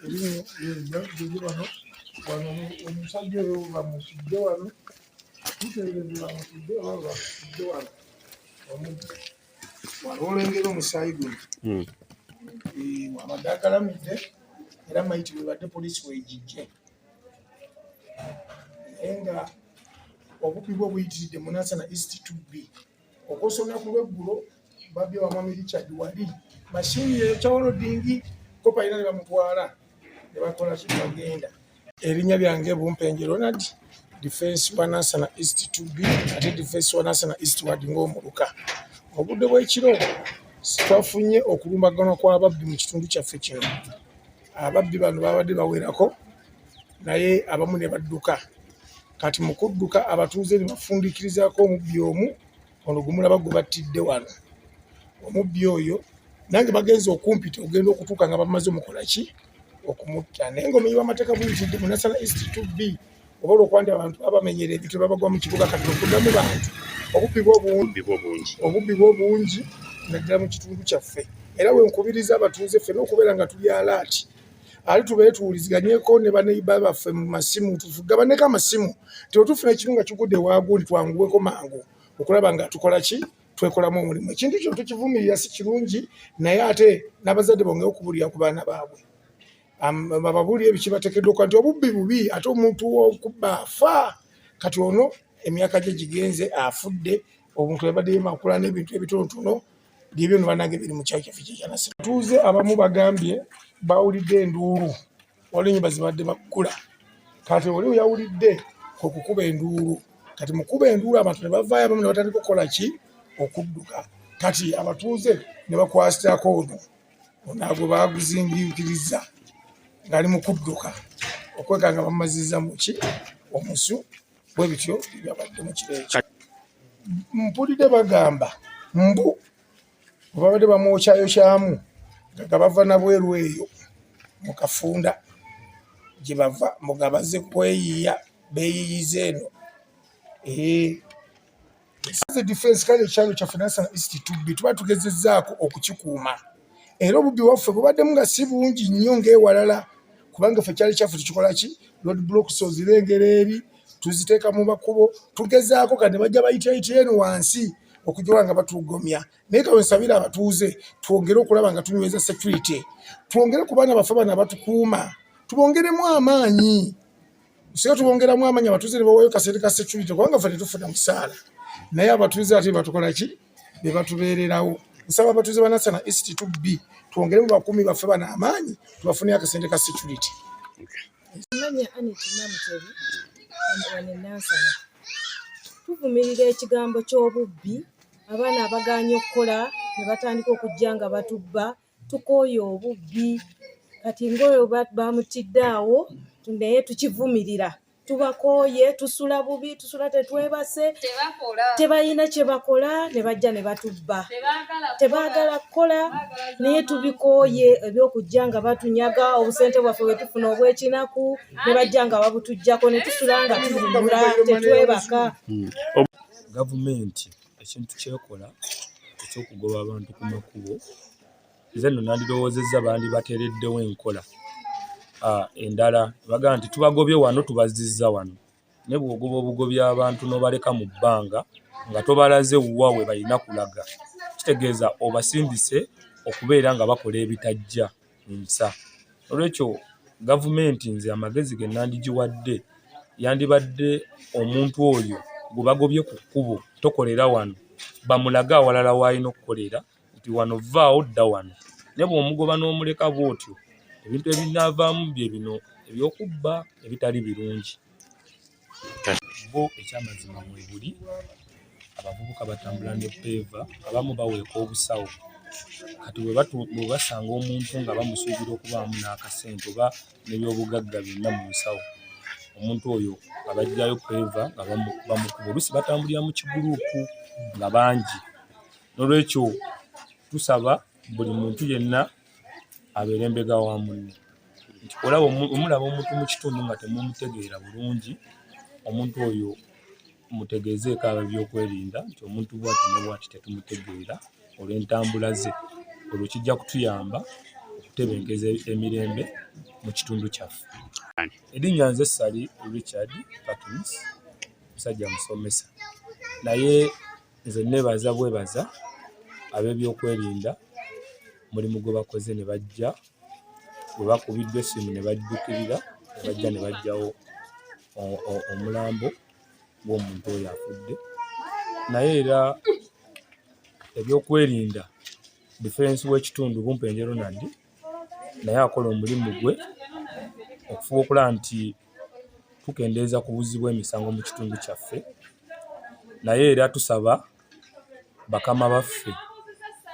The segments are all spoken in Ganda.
Erinnya wano wano omusajja oyo bamutidde wano, tuteebereze bamutidde oba bamutidde wano wano olengera omusaayi guno. Abadde agalamidde era mayiti bwebadde poliisi wegijje, naye nga obubbi bwe buyitiridde mu Nansana East 2B. Okwosa olunaku lw'eggulo babbye wa Mwami Richard wali mashini eyokya welding kopa alina ne bamutwala ne bakola ki, bagenda. Erinnya lyange Bumpenje Ronald, defense wa Nansana East 2B ate defense wa Nansana East ward ng'omuluka. Obudde bw'ekiro twafunye okulumbaganwa kw'ababbi mu kitundu kyaffe kino. Ababbi bano babadde bawerako naye abamu ne badduka. Kati mu kudduka abatuuze ne bafundiikirizaako omubbi omu ono gumulaba gwe battidde wano. Omubbi oyo nange bagenze okumpita ogenda okutuuka nga bamaze omukola ki, okumutta. Naye ng'omumenyi w'amateeka buyitiridde mu Nansana East 2B oba olw'okuba nti abantu babamenyera ebintu babagwa mu kibuga, kati okuddamu bantu obubbi bw'obungi, obubbi bw'obungi naddala mu kitundu kyaffe. Era we nkubiriza abatuuze ffenna okubeera nga tuli alert, ate tubeere tuwuliziganyeko ne baneiba baffe mu masimu, tugabaneko amasimu nti bwe tufuna ekintu nga kigudde ewagundi twanguweko mangu okulaba nga tukola ki, twekolamu omulimu. Ekintu kino tukivumirira, si kirungi, naye ate n'abazadde bongere okubuulira ku baana baabwe, bababuulire biki bateekeddwa okukola nti obubbi bubi ate omuntu okubba afa. Kati ono emyaka gye gigenze afudde, omuntu yabadde yemakula n'ebintu ebitonotono byebyo no bannange biri mu kyalo kyaffe kyekyanasi. Abatuuze abamu bagambye bawulidde enduulu, waliwo ennyumba zibadde baggula, kati oli yawulidde kwe kukuba enduulu. Kati mu kukuba enduulu abantu ne bavaayo, abamu ne batandika okukola ki, okudduka. Kati abatuuze ne bakwasirako ono ono gwe baguzingiikiriza ng'ali mu kudduka okweka nga bamumazizza mu ki, omusu. Bwe bityo byabadde mu kiro ekyo. Mpulidde bagamba mbu bwe babadde bamwokyayokyamu nga bava nabweru eyo mu kafunda gye bava, mbu nga bazze kweyiiya, beeyiiyiza eno. Defense kale ekyalo kyaffe Nansana East 2B tuba tugezezzaako okukikuuma, era obubbi waffe bubaddemu nga si bungi nnyo ng'ewalala, kubanga ffe ekyalo kyaffe tukikola ki, road blocks ozirengera eri tuziteeka mu makubo, tugezaako. Kati ne bajja bayitayitira eno wansi okujula nga batugomya. Naye kawe nsabire abatuuze twongere okulaba nga tunyweza security, twongere ku baana baffe bano abatukuuma tubongeremu amaanyi. Singa tubongeramu amaanyi abatuuze ne bawayo kasente ka security, kubanga ffe tetufuna musaala, naye abatuuze ate batukola ki, be batubeererawo. Nsaba abatuuze ba Nansana East 2B twongeremu bakuumi baffe bano amaanyi, tubafunire akasente ka security. Amannya Annet Namutebi, wano e Nansana. Tuvumirira ekigambo ky'obubbi, abaana abagaanye okukola ne batandika okujja nga batubba. Tukooye obubbi. Kati ng'oyo bamutidde awo, naye tukivumirira. Tubakooye, tusula bubi, tusula tetwebase, tebalina kye bakola ne bajja ne batubba. Tebaagala kukola naye tubikooye eby'okujja nga batunyaga obusente bwaffe bwe tufuna obw'ekinaku ne bajja nga babutuggyako ne tusula nga tuwummula tetwebaka. Gavumenti ekintu ky'ekola eky'okugoba abantu ku makubo, nze nno nandirowoozezza bandibateereddewo enkola endala. Bagamba nti tubagobye wano, tubazzizza wano. Naye bw'ogoba obugobi abantu n'obaleka mu bbanga nga tobalaze wa we balina kulaga, kitegeeza obasindise okubeera nga bakola ebitajja nsa. Noolwekyo gavumenti nze amagezi ge nandigiwadde yandibadde omuntu oyo gwe bagobye ku kkubo tokolera wano, bamulage awalala w'alina okukolera nti wano vvaawo dda wano. Naye bw'omugoba n'omuleka bw'otyo, ebintu ebinaavaamu bye bino eby'okubba ebitali birungi. Bo ekyamazima mwebuli abavubuka batambula ne ppeeva, abamu baweeka obusawo. Kati bwe basanga omuntu nga bamusuubira okubaamu n'akasente oba n'ebyobugagga byonna mu nsawo, omuntu oyo nga baggyayo ppeeva nga bamukuba. Oluusi batambulira mu kiguruupu nga bangi. Noolwekyo tusaba buli muntu yenna abeere mbega wa munne. Nti olaba omulaba omuntu mu kitundu nga temumutegeera bulungi, omuntu oyo mutegeezeeko ab'ebyokwerinda nti omuntu bw'ati ne bw'ati tetumutegeera olw'entambula ze. Olwo kijja kutuyamba. okutebenkeza emirembe mu kitundu kyaffe. Erinnya nze Ssali Richard Parkins, musajja musomesa, naye nze neebaza bwebaza ab'ebyokwerinda omulimu gwe bakoze ne bajja bwe bakubiddwa essimu ne baddukirira ne bajja ne baggyawo omulambo gw'omuntu oyo afudde. Naye era ebyokwerinda difensi w'ekitundu Bumpenje Ronald naye akola omulimu gwe okufuba okulaba nti tukendeeza ku buzzi bw'emisango mu kitundu kyaffe. Naye era tusaba bakama baffe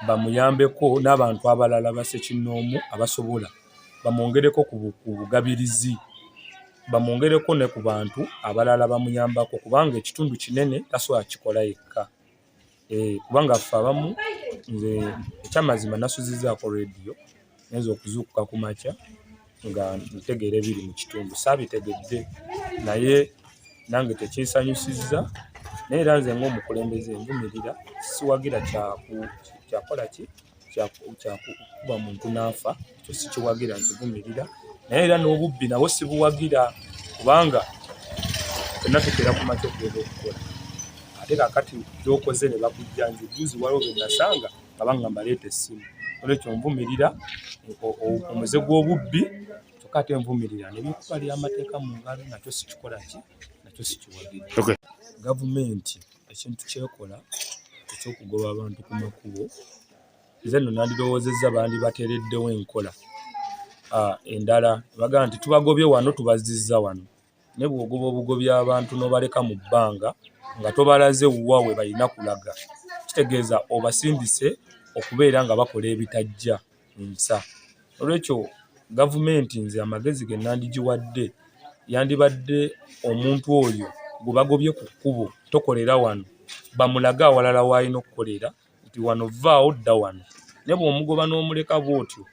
bamuyambeko n'abantu abalala bassekinnoomu abasobola bamwongereko ku bugabirizi, bamwongereko ne ku bantu abalala bamuyambako kubanga ekitundu kinene tasobola kukikola yekka. Eh, kubanga ffe abamu nze ekyamazima nasuzizzaako leediyo ngenze okuzuukuka ku makya nga ntegeera ebiri mu kitundu saabitegedde naye nange tekinsanyusizza naye era nze ng'omukulembeze nvumirira siwagira kyakola ki kyakukuba muntu n'afa ekyo sikiwagira nkivumirira naye era n'obubbi nabwo sibuwagira kubanga fenna tukeera ku makya okugenda okukola ate kakati gyokoze ne bakujja nze juzi waliwo be nasanga nga bangamba leeta essimu olwekyo nvumirira omuze gw'obubbi kyokka ate nvumirira nebyokubalira amateeka mu ngalo nakyo sikikola ki nakyo sikiwagira. Gavumenti ekintu kyekola ekyokugoba abantu ku makubo nze nno nandirowoozezza bandibateereddewo enkola endala bagamba nti tubagobye wano tubazzizza wano naye bw'ogoba obugobi abantu n'obaleka mu bbanga nga tobalaze wa we balina kulaga kitegeeza obasindise okubeera nga bakola ebitajja nsa. Noolwekyo gavumenti nze amagezi ge nandigiwadde yandibadde omuntu oyo gwe bagobye ku kkubo tokolera wano bamulage awalala w'alina okukolera nti wano vvaawo dda wano naye bw'omugoba n'omuleka bw'otyo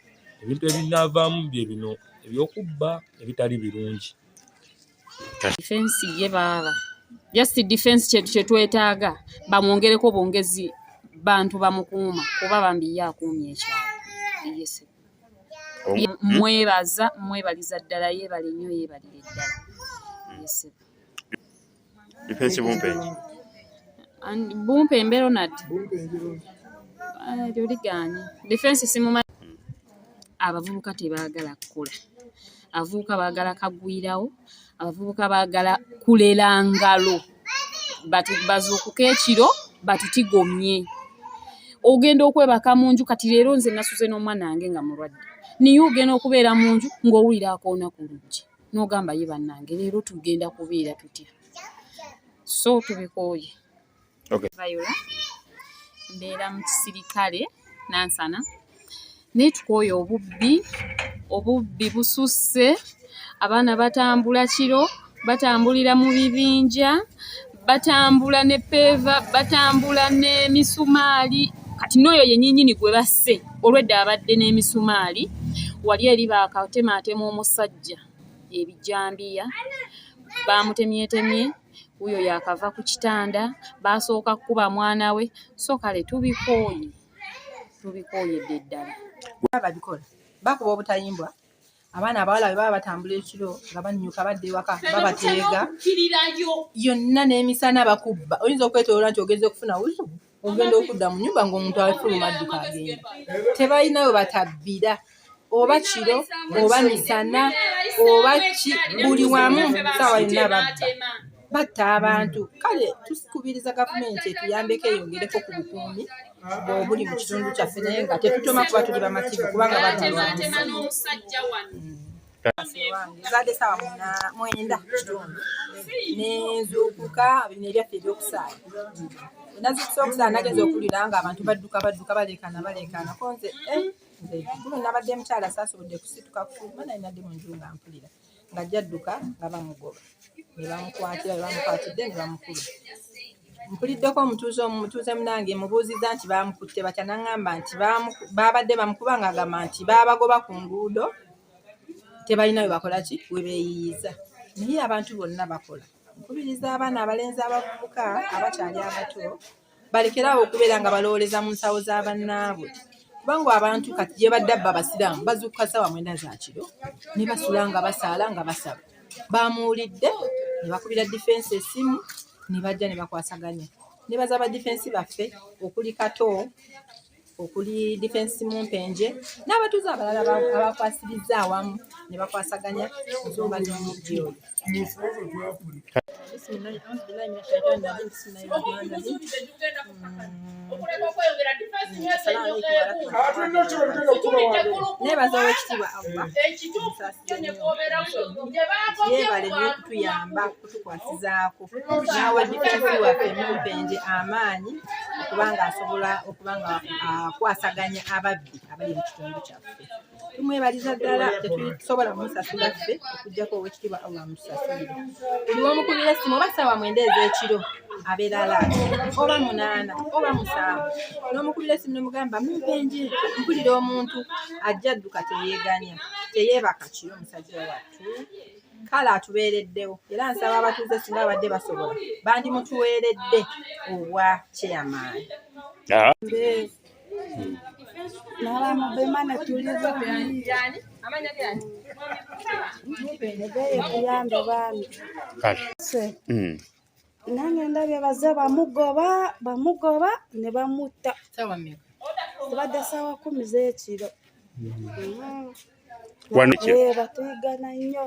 ebintu ebinaavaamu bye bino eby'okubba ebitali birungi. Defense ye baaba just defense kye twetaaga bamwongereko bwongezi bantu bamukuuma kuba bambi ye akuumye ekyalo. Yes. Mwebaza mwebaliza ddala yeebale nnyo yeebalire ddala. Yes. Defense Bumpenje. Bumpembe Ronald. Eryo ligaanye. Defense simumanyi. Abavubuka tebaagala kukola. Abavubuka baagala kagwirawo, abavubuka baagala kulela ngalo. Bazuukuke ekiro batutigomye. Ogenda okwebaka mu nju kati leero nze nasuze n'omwana wange nga mulwadde. Naye ogenda okubeera mu nju ng'owulira akoona ku luggi. N'ogamba ye bannange leero tugenda kubeera tutya. So tubikooye. Okay. Viola mbeera mu kisirikale Nansana naye tukooye obubbi, obubbi bususse, abaana batambula kiro, batambulira mu bibinja, batambula ne peeva, batambula n'emisumaali kati n'oyo yennyinnyini gwe basse olwedda abadde n'emisumaali wali eri baakatemaatema omusajja ebijambiya baamutemyetemye wuuyo yaakava ku kitanda baasooka kukuba mwana we so kale tubikooye tubikooyedde ddala. Babikola bakuba obutayimbwa abaana abawala bwe baba batambula ekiro nga bannyuka badda ewaka babateega yonna n'emisana bakubba oyinza okwetoloola nti ogenze okufuna wuzu ogenda okudda mu nnyumba ng'omuntu afuluma adduka agenda tebalina we batabbira oba kiro oba misana oba ki buli wamu ssaawa yonna babba batta abantu kale tukubiriza gavumenti etuyambeko eyongereko ku bukuumi obuli mu kitundu kyaffe naye nga tetutoma kuba tuli bamativu kubanga batulwanyisa. Zaadde ssaawa 9 kitundu nenzuukuka bino ebyaffe ebyokusaala nazuukuse okusaala nagenze okuwulira nga abantu badduka badduka baleekaana baleekaana ko nze nze guno nabadde mukyala saasobodde kusituka kufuluma naye nadde mu nju nga mpulira ng'ajja adduka nga bamugoba ne bamukwatira we bamukwatidde ne bamukuba. Mpuliddeko omutuuze omu mutuuze munnange mmubuuzizza nti baamukutte batya n'aŋŋamba nti baabadde bamukuba ng'agamba nti baabagoba ku nguudo tebalina we bakola ki we beeyiiyiza naye abantu bonna bakola. Nkubiriza abaana abalenzi abavubuka abakyali abato balekere awo okubeera nga balowooleza mu nsawo za bannaabwe. Kubanga abantu kati gye badde abba abasiraamu bazuukuka ssaawa 9 za kiro ne basula nga basaala nga basaba. Bamuwulidde ne bakubira difensi essimu ne bajja ne bakwasaganya. Nebaza ba difensi baffe okuli Kato, okuli difensi Mumpenje n'abatuuze abalala abakwasirizza awamu ne bakwasaganya ensonga z'omubbi oyo. Nebaza Oweekitiibwa Allah yeebale nnyo okutuyamba okutukwasizaako n'awa difensi waffe Mumpenje amaanyi okuba nga asobola okuba nga akwasaganya ababbi abali mu kitundu kyaffe. Tumwebaliza ddala, tetusobola kumusasula ffe okuggyako Oweekitiibwa Allah amutusasulire. Buli w'omukubira essimu oba ssaawa 9 ez'ekiro abeera alaati oba 8 oba 7 n'omukubira essimu n'omugamba Mumpenje mpulira omuntu ajja adduka teyeeganya teyeebaka kiro musajja wattu. Kale atubeereddewo era nsaba abatuuze singa babadde basobola bandimutuweeredde obwa chairman. Nange ndabye bazze bamugoba ne bamutta. Zibadde ssaawa 10 z'ekiro. Batuyigana nnyo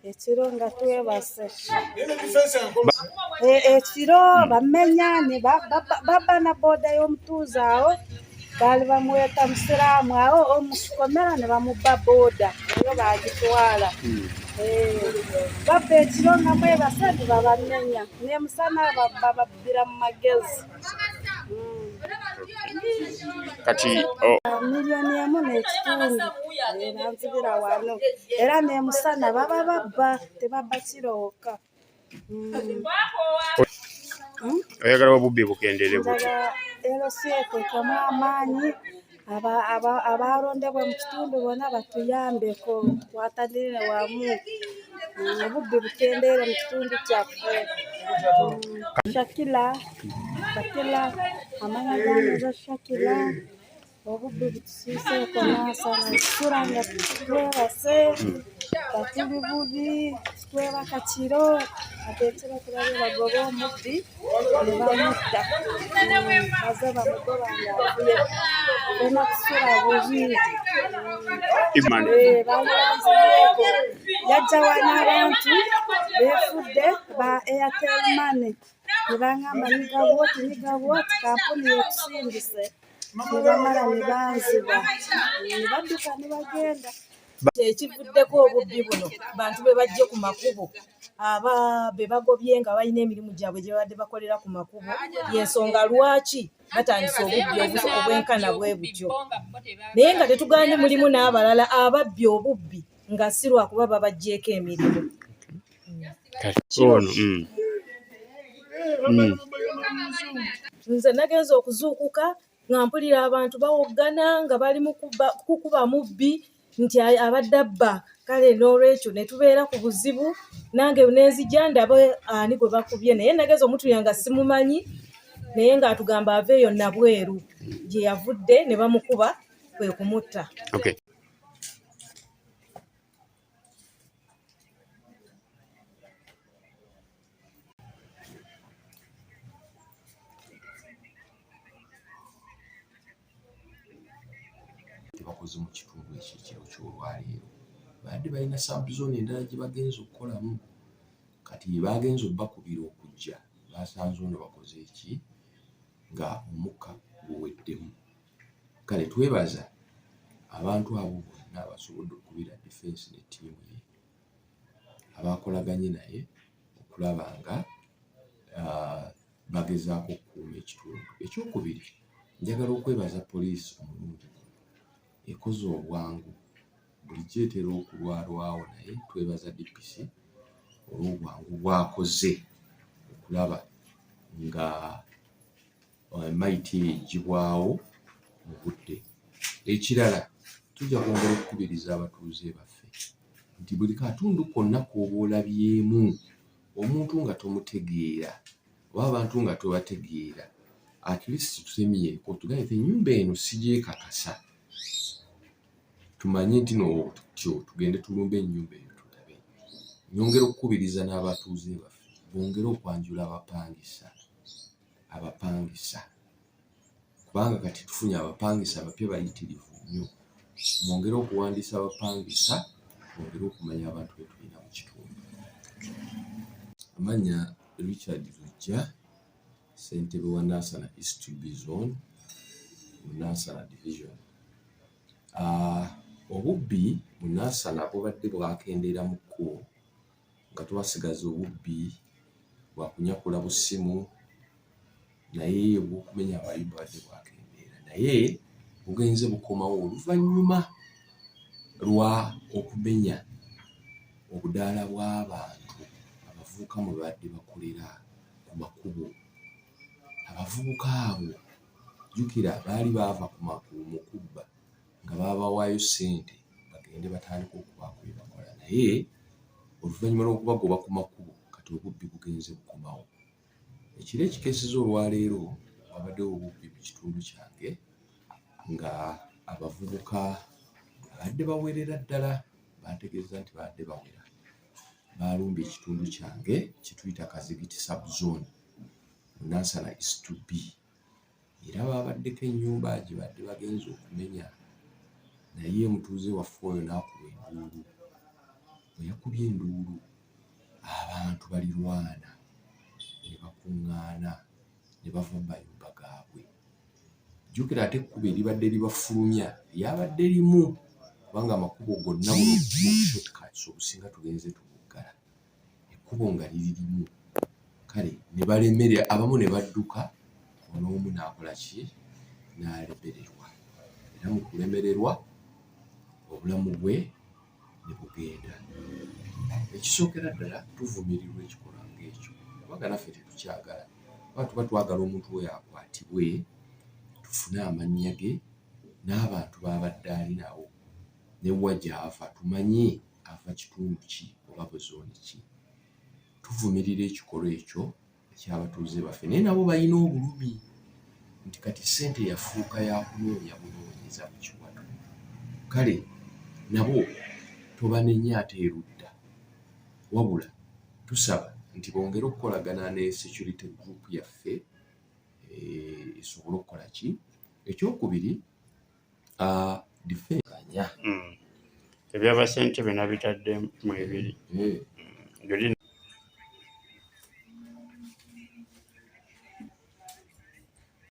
ekiro nga twebase. Ekiro bamenya ne babba na booda y'omutuuze awo baali bamweta musiraamu awo omukikomera ne bamubba booda eyo baagitwala. Babba ekiro nga mwebase ne babamenya n'emisana bababbira mu magezi. Kati 1.5 million banzibira wano era n'emusana baba babba tebabba kiro wokka. Oyagala obubbi bukendeere butya? LC eteekemu amaanyi abalondebwa mu kitundu bonna batuyambeko tukwatanire wamu obubbi bukendeere mu kitundu kyaffe. Shakila amanya gange Shakila. Obubbi butusiiseeko Nansana tusula nga twebase nga tuli bubi twebaka kiro ate ekiro tulabye bagoba omubbi ne bamutta baze bamugoba ng'avuye ffenna tusula bubi. Baali banzibyeko yajja wano abantu beefudde ba Airtel Money ne bangamba nyiga bw'oti kampuni yeetusindise ne bamala ne banziba ne badduka ne bagenda. Ekivuddeko obubbi buno bantu be bajje ku makubo aba be bagobye nga balina emirimu gyabwe gye babadde bakolera ku makubo y'ensonga lwaki batandise obubbi obwenkana bwe butyo. Naye nga tetugaanye mulimu n'abalala ababbi obubbi nga si lwakuba babaggyeeko emirimu. Nze nagenze okuzuukuka nga mpulira abantu bawoggana nga bali mu kukuba mubbi nti abadde abba. Kale n'olwekyo ne tubeera ku buzibu nange ne nzija ndabe ani gwe bakubye naye nagenze omutuulira nga simumanyi naye ng'atugamba aveeyo Nabweru gye yavudde ne bamukuba kwe kumutta. Tebakoze mu kitundu ekyo ekiro ky'olwaleero babadde balina subzone endala gye bagenze okukolamu kati bagenze obbakubira okujja basanze ono bakoze eki nga omukka guweddemu. Kale twebaza abantu abo bonna abasobodde okukubira difensi ne ttiimu ye abakolaganye naye okulaba nga bagezaako okukuuma ekitundu. Ekyokubiri njagala okwebaza poliisi omulundi guno ekoze obwangu bulijjo etera okulwalwawo naye twebaza DPC olw'obwangu bw'akoze okulaba nga mayiti eyo eggyibwawo mu budde. Ekirala tujja kwongera okukubiriza abatuuze baffe nti buli katundu konna k'oba olabyemu omuntu nga tomutegeera oba abantu nga tobategeera At least tutemyeko tugambe nti ennyumba eno sigyekakasa, tumanye nti no tutyo tugende tulumbe ennyumba eyo tulabe. Nyongera okukubiriza n'abatuuze baffe bongere okwanjula abapangisa abapangisa kubanga kati tufunye abapangisa abapya bayitirivu nnyo. Mwongere okuwandiisa abapangisa twongere okumanya abantu be tulina mu kitundu. Amannya Richard Lujja, ssentebe wa Nansana East B Zone mu Nansana Division. Obubbi mu Nansana bubadde bwakendeeramukko nga twasigaza obubbi bwa kunyakula bussimu naye obw'okumenya amayumba bubadde bwakendeera naye bugenze bukomawo oluvannyuma lwa okumenya obudaala bw'abantu abavubuka mwe babadde bakolera ku makubo. Abavubuka abo jjukira baali baava ku mu kubba nga baabawaayo ssente bagende batandike okubaako bye bakola naye oluvannyuma lw'okubagoba ku makubo kati obubbi bugenze bukomawo. Ekiro ekikeesezza olwaleero wabaddewo obubbi mu kitundu kyange nga abavubuka abadde bawerera ddala bantegeezezza nti babadde bawera baalumbye ekitundu kyange kye tuyita Kazigiti sub-zone mu Nansana East 2B era baabaddeko ennyumba gye badde bagenze okumenya naye omutuuze waffe oyo n'akuba enduulu. Bwe yakubye enduulu abantu balirwana ne bakuŋŋaana ne bava mu mayumba gaabwe. Jjukira ate ekkubo eribadde libafulumya lyabadde limu kubanga amakubo gonna buno shortcuts obusinga tugenze tubuggala. Ekkubo nga liri limu kale ne balemere abamu ne badduka on'omu n'akola ki n'alemererwa era mu kulemererwa obulamu bwe ne bugenda. Ekisookera ddala tuvumirirwa ekikolwa ng'ekyo kubanga naffe tetukyagala kuba tuba twagala omuntu oyo akwatibwe tufune amannya ge n'abantu b'abadde ali nabo ne wa gy'ava tumanye ava kitundu ki oba buzooni ki. Tuvumirira ekikolwa ekyo eky'abatuuze baffe naye nabo balina obulumi nti kati ssente yafuuka ya kunoonya bunoonyeza mu kiwato. Kale nabo tobanenya ate erudda wabula tusaba nti bongere okukolagana ne security group yaffe eh, esobole okukola ki. Ekyokubiri defense Ebya bassentebe nabitadde mu ebiri.